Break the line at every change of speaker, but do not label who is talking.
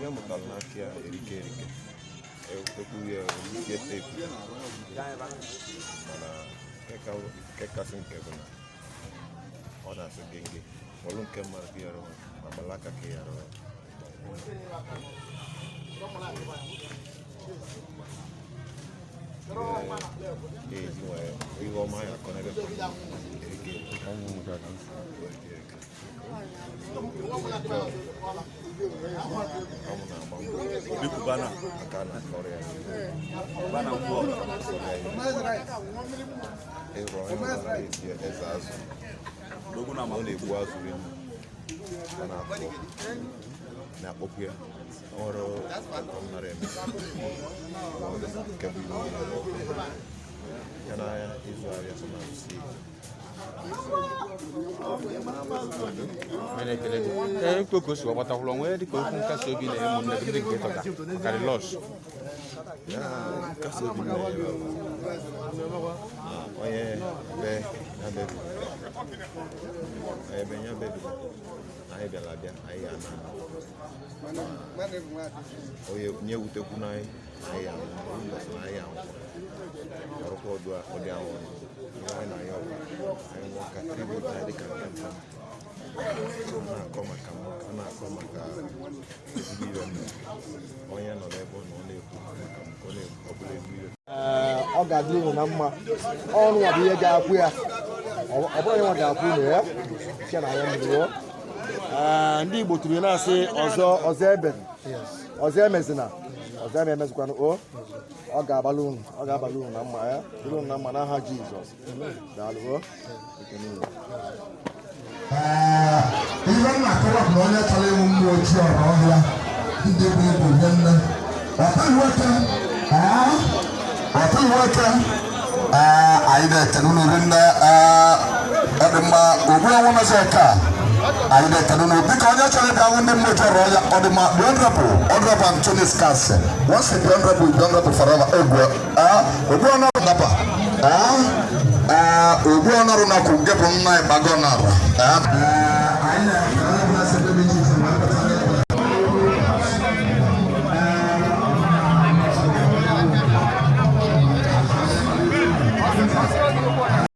Ihe m mụtara n'aka ya erike erike. Ekwughị ya isi teepu, mana nke kasị nke bụ na ọ na-asị gị gị ọlụ nke mmadụ ka yara ma gbala aka ka yara. Eji nwayọ ihe ọma ya akọ n'ebe erike erike erike. Ọ na-agba mbọ aka na-akọrọ ya ịrụ ọrụ na-esi eze azụ. Ọ na-egbu azụ rinne, ọ na-akpọ na-akpọkwu ya ọrụ ọ nara eme nke bụ iwu ya n'ahịa ịzụ ahịa so na si.
Anyị na-ekele gị. Ee, ikwu ka o si gbatakwụrụ onwe dịka okwu nkasi obi na ụmụnne gị ndị nke tọka karị lọs.
Ya nkasi obi na ya bụ na onye be ya bebi, onye be ya bebi, na anyị bịara abịa, anyị ya na onye nye wutekwu na anyị na anyị ya mbọsị na anyị ya nwụkwa ọrụkwa ọdụ ọdị ahụ ọnụ ihe anyị na ya ọgụ anyị nwụọ ka tribute anyị dịka nke mpa na-akọ maka m, a na-akọ maka ezigbo ihe m mere. Onye nọ n'ebe ọ nọ, ọ na-ekwu maka m ka ọ na-ekwu ọ bụla ezigbo ihe.
Ee, ọ ga-adịrị unu na mma. Ọrụ nwa bụ ihe ga-akwụ ya, ọ bụrụ nwa ga-akwụ unu ya site na ya mmiri o. Ee, ndị Igbo tụrụ na-asị ọzọ ọzọ ebe ọzọ emezina ọzọ eme emezikwanụ o. Ọ ga-abalị unu, ọ ga-abalị unu na mma, ya dịrị unu na mma n'aha Jizọs. Daalụ o. Ekene unu.
Ihe m na-akọwa bụ na onye chọrọ ịhụ mmụọ ojii ọra ọhịa ndị bụ ibu nye nne ọtọ nwoke, ọtọ nwoke. Anyị na-ekene unu rinne. Ọ dị mma. Ogbu ọnwụ nọzi ọka, anyị na-ekene unu. Biko, onye chọrọ ịbịa hụ ndị mmụọ ojii ọra ọhịa, ọ dị mma. The honorable, Honorable Anthony Skase, once the honorable, the honorable forever. Egwu ogbu ọnọrụ napa ogbu ọnọrụ nakwu nke bụ nna ịgbago nara.